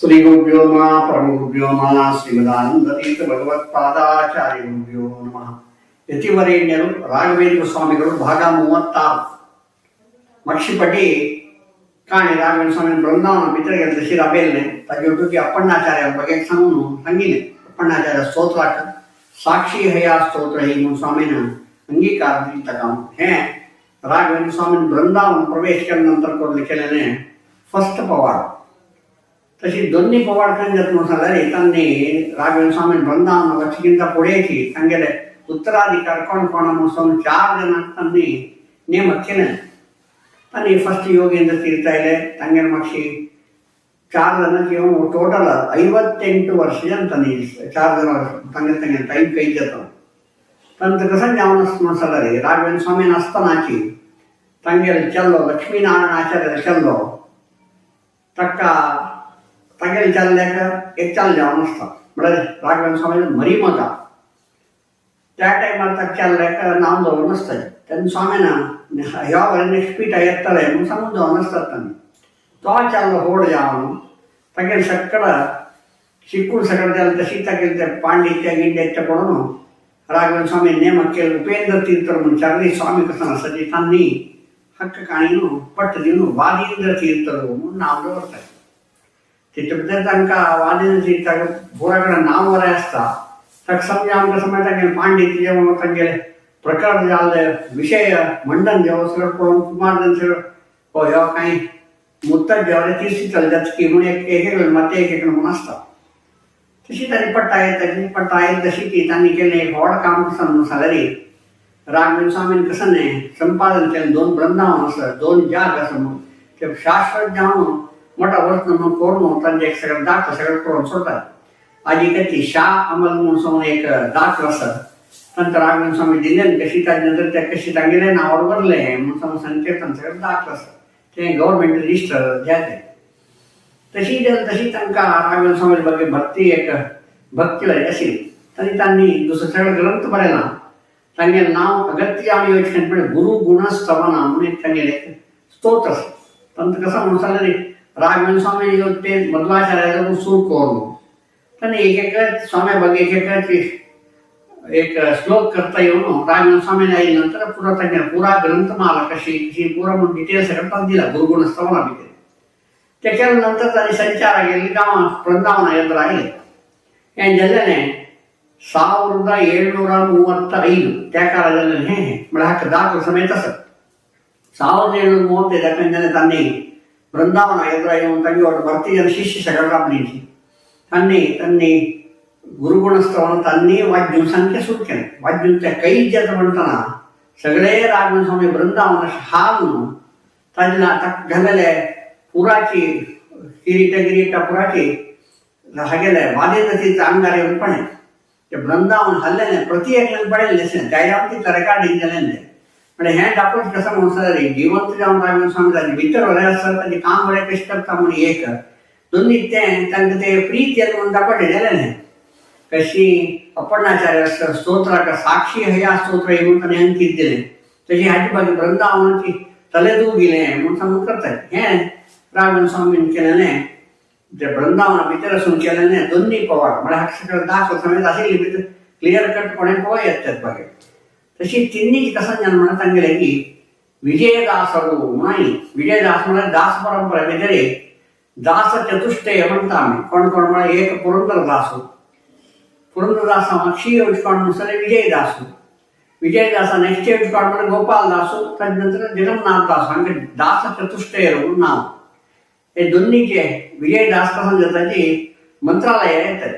ಶ್ರೀ ಗುರುಭ್ಯೋ ನಮಃ. ಪರಮ ಗುರುಭ್ಯೋ ನಮಃ. ಶ್ರೀಮದಾನಂದ ತೀರ್ಥ ಭಗವತ್ಪಾದಾಚಾರ್ಯ ಗುರುಭ್ಯೋ ನಮಃ. ಯತಿವರೇಣ್ಯರು ರಾಘವೇಂದ್ರ ಸ್ವಾಮಿಗಳು ಭಾಗ 36. ಮಕ್ಷಿಪಟಿ ಕಾಣಿ ರಾಘವೇಂದ್ರ ಸ್ವಾಮಿ ಬೃಂದಾವನ भितर गेले तशी राबयल्लें ताजे तुकी अप्पण्णाचार्य ಬಗ್ಗೆ सांगून सांगिल्लें. अप्पण्णाचार्य स्तोत्राक साक्षी हया स्तोत्र ही म्हणून स्वामीन अंगीकार दिता काम हें राघवेंद्र स्वामीन बृंदावन प्रवेश केल्या नंतर करून केलेलें फर्स्ट पवाड. तशी दोन्ही पवाड खंय जाता म्हणून सांगल्यार तांणी राघवेंद्र स्वामीन बृंदावन वचकिंत फुडेंची तांगेले उत्तराधिकार कोण कोण म्हणून सांगून 4 जाणांक तांणी नेमक केलें. आनी फर्स्ट योगेंದ್ರ तीर्थ आयले तांगेर मातशी 4 जाणांक येवन टोटल 58 वर्ष जाता न्ही 4 जाणां तांगेर तांगेर टायम कैद जाता. तांकां कसं जावन म्हणून सांगल्यार राघवेंद्र स्वामीन आसतनाची तांगेर चल्लो लक्ष्मीनारायण आचार्य चल्लो ताका तागेर चल्ल्याक एक चल जावन आसता म्हळ्यार राघवेंद्र स्वामीन मरी मगा त्या टायमार ताका चल्ल्याक नांव दवरून आसता. तेन्ना स्वामीन ह्या वरेन नेक्स्ट पीठ येतलें म्हणून सांगून दवरून आसतात तांणी. तो चल्लो होड जावन तागेर सगळं शिकून सगळं जालें तशी तागेर ते पांडित्य गिंड्याचे पळोवन राघवेंद्र स्वामी ನೇಮಕ केले ಉಪೇಂದ್ರ ತೀರ್ಥರು म्हणून 4 स्वामी कसं आसाची तांणी हक्क काणीन पट्ट दिवन वादींद्र तीर्थರು म्हणून नांव दवरतात. तितून भितर तांकां वादींद्र तीर्थाक पुरा कडेन नांव बरें आसता. ताका समजा आमकां समज तांगेलें पांडित्य जेवण तांगेलें प्रकार जाल्ले विशय मंडन जेवण सगळें पळोवन कुमार सगळें हो ह्यो कांय मुत्तज जेवण तीर्थ चलतात की म्हणून एक एक मात एक एक म्हणून आसता. तशी तांणी पट्टा येताची पट्टा येत तशी ती तांणी केलें एक व्हड काम कसं म्हणून सांगल्यार राघवेंद्र स्वामीन कसं न्ही संपादन केलें. 2 बृंदावन आसा 2 जाग आसा म्हणून ते शाश्वत जावन मोठा वर्स म्हणून करून तांचे एक सगळें दाखल सगळें करून सोडटात. आजी कशी शाह अमल म्हणून सांगून एक दाखल आसा तांकां राघवेंद्र स्वामी दिलें कशी ताजे नंतर ते कशी तांगेलें नांवार उरलें म्हणून सांगून संकीर्तन सगळें दाखल आसा तें गव्हर्मेंट रजिस्टर जालें. तशी जालें तशी तांकां राघवेंद्र स्वामी ಬಗ್ಗೆ भक्ती एक भक्ती आशिल्ली. आनी तांणी दुसरो सगळो ग्रंथ बरयला तांगेलें नांव अगत्य जावन येवचें म्हणल्यार गुरु गुणस्तवना म्हणून एक तांगेलें स्तोत्र आसा. तांकां कसो म्हणून सांगल्यार राघवेंद्र स्वामी ते मध्वाचार्याचो सूर करून तांणी एक एक स्वाम्या ಬಗ್ಗೆ एक एकाची एक श्लोक करता येवन राघवेंद्र स्वामी आयले नंतर पुरा तांगेले पुरा ग्रंथमाला कशी कशी पुरा म्हणून डिटेल सगळें तांकां दिला गुरुगुणस्तवना भितर. त्याच्या नंतर तांणी संचार गेले गांवां वृंदावना यंत्र आयले हें जाल्लें 1735 त्या काळार जाल्लें हें म्हळ्यार हाका दाखल समेत आसा. 1735 जालें तांणी वृंदावना यंत्र येवन तांगे भरती जन शिष्य सगळें राबलीं तांणी तांणी गुरुगुणस्तवन तांणी वाद्यून सामकें सुरू केलें. वाद्यून ते कैद जाता म्हणटना सगळे राघवेंद्र स्वामी वृंदावन हाल न्हू ताजे ताका घालेले पुराची किरीट गिरीट पुराची हागेले वादेंद्र तीर्थ आंगार येवन पडलें. ते वृंदावन हल्लेलें प्रति एकल्यान पडयलें दिसलें त्याच्या तितलें रेकॉर्डिंग जालें तें. म्हणल्यार हें दाखोवचें कसं म्हणून सांगल्यार जिवंत जावन राघवेंद्र स्वामी ताजे भितर बरें आसता ताजें काम बरें कशें करता म्हणून एक दोन्ही तें तांकां तें प्रीत येता म्हणून दाखोवचें जालें न्ही. कशी अपर्णाचार्य स्तोत्राक साक्षी हया स्तोत्र हे म्हणून ताणें अंकीत दिलें तशी हाजी बाजू वृंदावनाची तलेदू गेलें म्हणून सांगून करतात. हें राघवेंद्र स्वामीन केलेलें ते वृंदावना भितर आसून केलेलें दोन्ही पवाड म्हळ्यार हाका सगळें दाखल समेत आशिल्ली भितर क्लियर कट कोणें पळोवं येता तेच बागेर. तशी तिन्ही कसं जालें म्हणून तांगेलें की विजयदासरू म्हणून विजयदास म्हळ्यार दास परंपरा भितर दास चतुष्टय म्हणटा आमी कोण कोण म्हळ्यार एक पुरंदरदासू पुरंदरदासा मागशी येवचे कोण म्हणसर विजयदासू विजयदासा नेक्स्ट येवचे कोण म्हळ्यार गोपाल दासू ताजे नंतर जगन्नाथ दास हांकां दास चतुष्टय म्हणून नांव. हे दोन्हीचे विजयदास कसं जाता की मंत्रालय येतात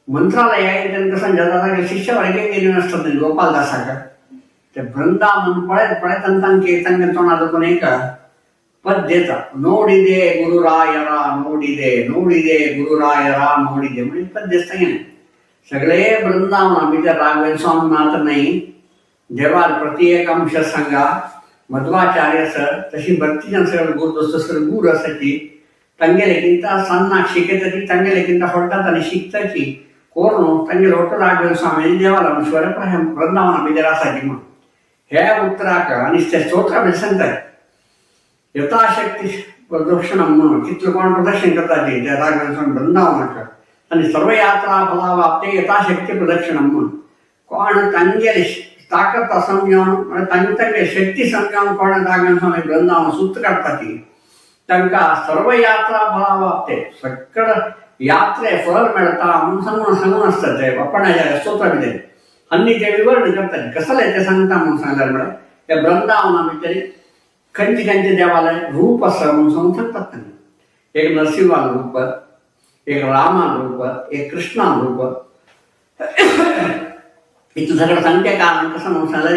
मंत्रालय तेन्ना कसं जाता तांगे शिष्य वर्गे गेले नासतात न्ही गोपालदासाक ते वृंदावन पळयत पळयत आनी तांचे तांगे तोंडार कोण एक पद देता ನೋಡಿದೆ ಗುರುರಾಯರ ನೋಡಿದೆ ನೋಡಿದೆ ಗುರುರಾಯರ ನೋಡಿದೆ म्हणून पद दिसता गेलें. सगळे वृंदावन भितर राघवेंद्र स्वामी मात्र नाही देवार प्रति एक अंश सांगा मध्वाचार्य सर तशी भरती जन सगळे गुरु दोस्त सर गुरु आसाची तांगेले सन्नाक शिकयताची तांगेले होडटात आनी शिकताची कोरून तांगेले ಒಟ್ಟು राघवेंद्र स्वामी देवाला वृंदावना भितर आसाची म्हणून ह्या उत्तराक आनी ते स्तोत्रा भितर सांगतात यथाशक्ती प्रदक्षिण म्हणून कितले कोण प्रदक्षिण करताची त्या राघवेंद्र स्वामी वृंदावनाक आनी सर्वयात्रा फलावाप्ते यथाशक्ती प्रदक्षिण म्हणून कोण तांगेले ताकद समजावन म्हळ्यार तांचे तांगे शक्ती समजावन कोण राघवेंद्र स्वामी वृंदावन सूत काडटाची तांकां सर्वयात्रा फलावाप्ते सगळं यात्रे फळ मेळटा म्हणून सांगून सांगून आसता ते बाप्पाच्या स्तोत्रा भितर आनी ते विवरण करतात कसलें ते सांगता म्हणून सांगल्यार म्हळ्यार त्या वृंदावना भितर खंयचे खंयचे देवालय रूप आसा म्हणून सांगून सांगतात तांकां. एक नरसिंहान रूप, एक रामान रूप, एक कृष्णान रूप. इतलें सगळें सांगचें कारण कसं म्हणून सांगल्यार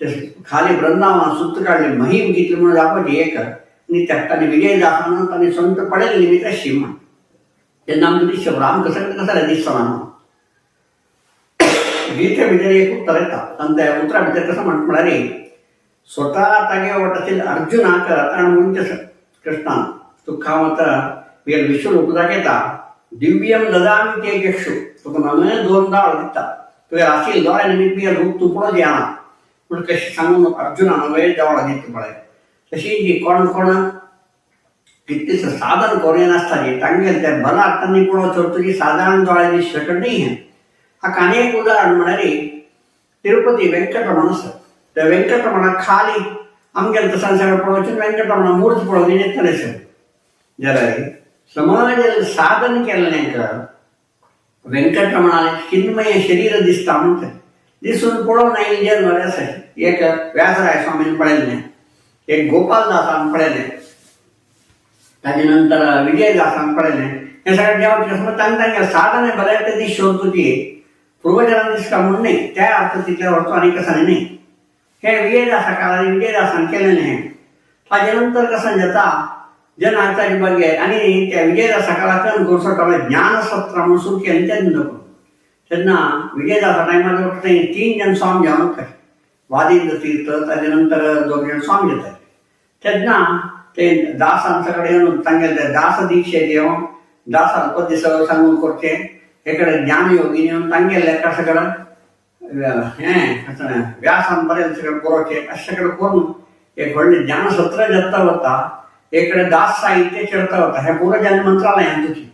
ते खाली वृंदावन सूत्र काडले महिम कितली म्हणून दाखोवची एक आनी तांणी विजयदासान तांणी संत पडेल निमित्त शिमा तेन्ना आमकां दिसता राम कसं कसं दिसता म्हणून गीते भितर एक उत्तर येता आनी त्या उतरा भितर कसं म्हळ्यार स्वतः तागे वटातील अर्जुनाक ताणें म्हणचें कृष्णान तुका हांव आतां तुगेलें विश्वरूप दाखयता दिव्यम ददामी ते चक्षु तुका नवे दोन दाळ दिता तुगेले आशिल्ले दोळे निमित्त तुगेलें रूप तूं पळोवचें जाणा पूण कशें सांगून अर्जुनान नवे देवळां दिता पळय. तशी जी कोण कोण कितलें साधन करूं नासता जी तांगेलें तें बलाक तांणी पळोवचो तुजी सादारण दोळ्यांनी शकत न्ही हें. हाका आनी एक उदाहरण म्हळ्यार तिरुपती वेंकटरमण आसा. त्या वेंकटरमणाक खाली आमगेले तसां सगळें पळोवचें वेंकटरमणा मूर्त पळोवन येतलें सर जाल्यार समाज साधन केल्लें वेंकटरमणालें चिन्मय शरीर दिसता म्हणटा दिसून पळोवन आयिल्लें जन बरें आसा. एक व्यासराय स्वामीन पळयल्लें, एक गोपालदासान पळयलें, ताजे नंतर विजयदासान पळयलें. हें सगळें देवाचें समज तांकां तांगेलें साधन बरें तें दिस तुजी पूर्वजनां दिसता म्हणून न्ही त्या अर्थ तितले व्हरचो आनी कसांनी न्ही. हे विजयदासा काळार विजयदासान केलेलें हें. ताजे नंतर कसं जाता जेन्ना ताजे बगे आनी त्या विजयदासा काळार गोरसो ज्ञानसत्र म्हणून सुरू केलें तेन्ना तेन्ना विजयदासा टायमार थंय 3 जण स्वामी जावन वताले वादिंद्र तीर्थ ताजे नंतर 2 जण स्वामी येताले. तेन्ना ते दासांचे कडेन येवन तांगेले दास दीक्षेक येवन दासां पद्य सगळं सांगून करचें हे कडेन ज्ञानयोगीन येवन तांगेले सगळं हें कसं व्यासान बरें सगळें बरोवचें अशें सगळें करून एक व्हडलें ज्ञानसत्र जाता वता एक दास साहित्य चडता वता. हें पुरो ज्ञान मंत्रालयान तुजी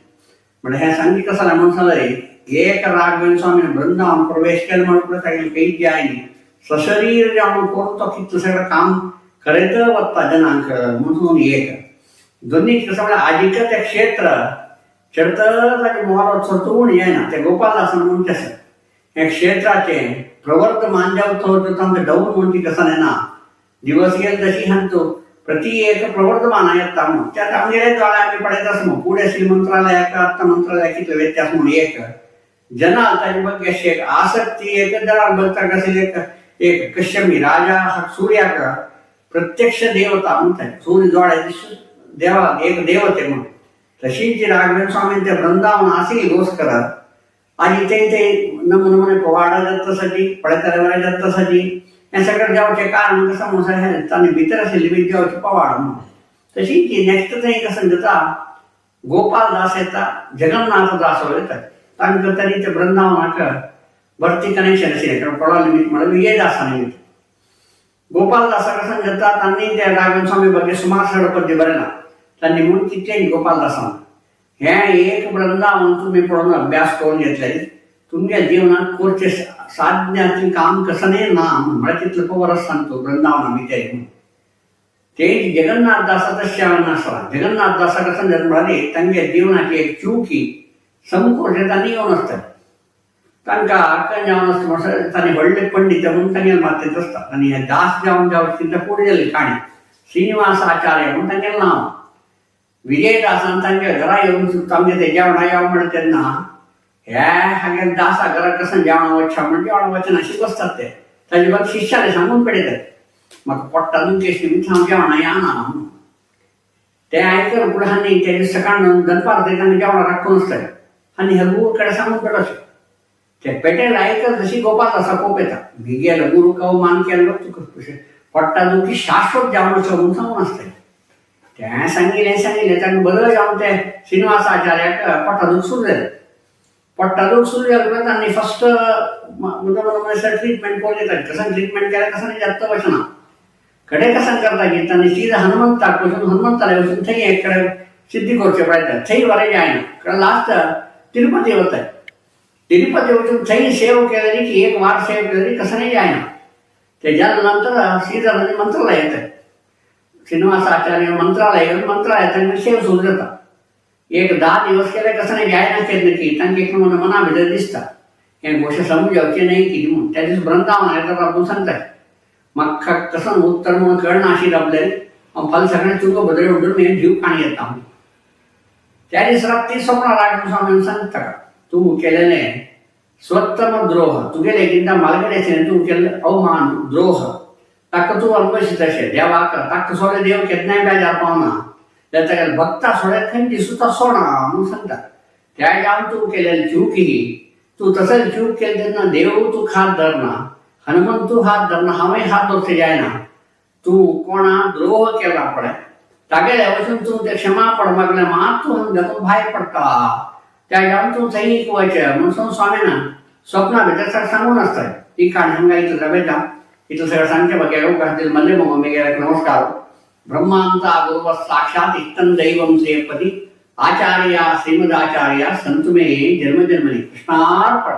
म्हणजे हें सांगी कसं जालें म्हणून सांगलें एक राघवेंद्र स्वामीन वृंदावन प्रवेश केलो म्हणून तागेलें काही जाय न्ही सशरीर जावन करून तो कितलें सगळें काम करीत वता जनांक म्हणून एक दोन्ही कसं म्हळ्यार आजीक तें क्षेत्र चडत ताजें मोर चडून येना ते गोपालदासान म्हणचें आसा हें क्षेत्राचें प्रवर्तमान जावं तांकां डौर म्हणून ती कसं येना दिवस गेले तशी हांचो प्रति एक प्रवर्तमान येता म्हणून त्या आमगेले दोळे आमी पळयता आसा म्हणून फुडें आशिल्ले मंत्रालयाक आतां मंत्रालयाक कितलो व्यत्यास म्हणून एक जना ताजे ಬಗ್ಗೆ एक आसक्ती एक जरा बघता कशी एक एक कश्यमी राजा सूर्याक प्रत्यक्ष देवता म्हणतात सूर्य दोळे देवा एक देवते म्हणून तशीच राघवेंद्र स्वामीन ते वृंदावन आशिल्ली गोस करत आनी ते ते नमुने पवाडा जाता पळयतले जाता हें सगळें जावचें कारण कसं म्हणून तांणी भितर आशिल्ली बी देवाचें पवाड म्हणून. तशीच नेक्स्ट थंय कसं जाता गोपालदास येता जगन्नाथदास येता तांकां तरी ते वृंदावनाक भरती कनेक्शन आशिल्लें कारण पडो निमित्त म्हळ्यार विजयदासा निमित्त. गोपालदासा कसं जाता तांणी ते राघवेंद्र स्वामी ಬಗ್ಗೆ सुमार सगळें पद्य बरयलां तांणी म्हणून कितलें गोपालदासान हें एक वृंदावन तुमी पळोवन अभ्यास करून घेतले तुमच्या जीवनात कोरचे साधण्याचे काम कसं नाही ना म्हळ्यार तितलो पवर सांगतो वृंदावना भितर म्हणून. ते जगन्नाथदासा तशें नासला जगन्नाथदासा कसं जाता म्हळ्यार तांच्या जिवनाची एक चुकी समकोरचें तांणी येवन आसता तांकां अक्कल जावन आसता म्हणसर तांणी व्हडले पंडित म्हणून तांगेले मातयेंत आसता आनी हे दास जावन जावन तितले फुडें जाली काणी श्रीनिवास आचार्य म्हणून तांगेलें नांव. विजयदासान तांच्या घरा येवन तांचे ते जेवणा यो म्हणलें तेन्ना हे हांगेले दासा घरा कसं जेवणा वचशा म्हण जेवणा वचना अशें बसतात ते ताजे बाद शिष्याले सांगून पडयतात म्हाका पोट्टा दुखेश निमित्त हांव जेवणा येना म्हणून. ते आयकल फुडें आनी ते सकाळ दनपार ते तांकां जेवणां राखून आसतालें आनी हे गुरू कडेन सांगून पडचें ते पेटेल आयकल तशी गोपालदासा कोप येता मिगेलो गुरू अवमान केल्लो तुका पोट्टा दुखी शाश्वत जेवणाचो म्हणून सांगून आसतालें. तें सांगिल्लें सांगिल्लें तांकां बदल जावन ते श्रीनिवास आचार्याक पोटा दूख सुरू जालें. पोट्टा दूख सुरू जालें म्हणल्यार तांणी फस्ट म्हणजे ट्रिटमेंट करून घेतात कसं ट्रिटमेंट केल्यार कसं जाता वचना कडे कसन करता की तांणी सीधा हनुमंताक वचून हनुमंताले वचून थंय एक कडेन सिद्धी करचे पडटा, थंय बरें जायना कारण लास्ट तिरुपती वताय. तिरुपती वचून थंय सेव केली की एक वार सेव केली कसं नाही जायना. तेज्या नंतर सीधा मंत्रालय येतात, श्रीनिवास आचार्य मंत्रालय येऊन मंत्रालयात सेव सोडून जाता. एक 10 दिवस केले कसं नाही जायना केलं की तांकां एक मना भितर दिसता हें गोश्ट समजून जावचें न्हय कितें म्हूण. त्या दीस वृंदावन येतात आपूण सांगताय म्हाका कसं उत्तर म्हणून कळना अशी आपल्याला हांव फाल्यां सगळें तुका बदल उडून हें जीव काणी येता म्हणून. त्या दीस रात्री स्वप्न राघवेंद्र स्वामी सांगता तूं केलेलें स्वत्तम द्रोह तुगेले किंता मालगडे तूं केल्लें अवमान द्रोह ताका तूं अनुभवशीत अशें देवाक ताका सोडे देव केन्नाय बेजार पावना ताका भक्ता सोडे खंय दिसूता सोडा म्हणून सांगता. त्या जावन तूं केलेली चूक ही तूं तसंच चूक केली तेन्ना देव तूं हात धरना, हनुमंत तूं हात धरना, हांवें हात धरचें जायना. तूं कोणा द्रोह केला पळय तागेले वचून तूं ते क्षमापण मागलें मात तूं तातूंत भायर पडटा. त्या जावन तूं थंय वच म्हणून स्वामीना स्वप्ना भितर सांगून आसता. ही काणी हांगा इतलें रबेता इतलें सगळें सांगचें बघ्या मल्ले मम्मी नमस्कार. ब्रह्मांता गुरुव साक्षात इष्टं दैवं श्रीपति आचार्य श्रीमदाचार्य संतु मे जन्म जन्मनि. कृष्णार्पण.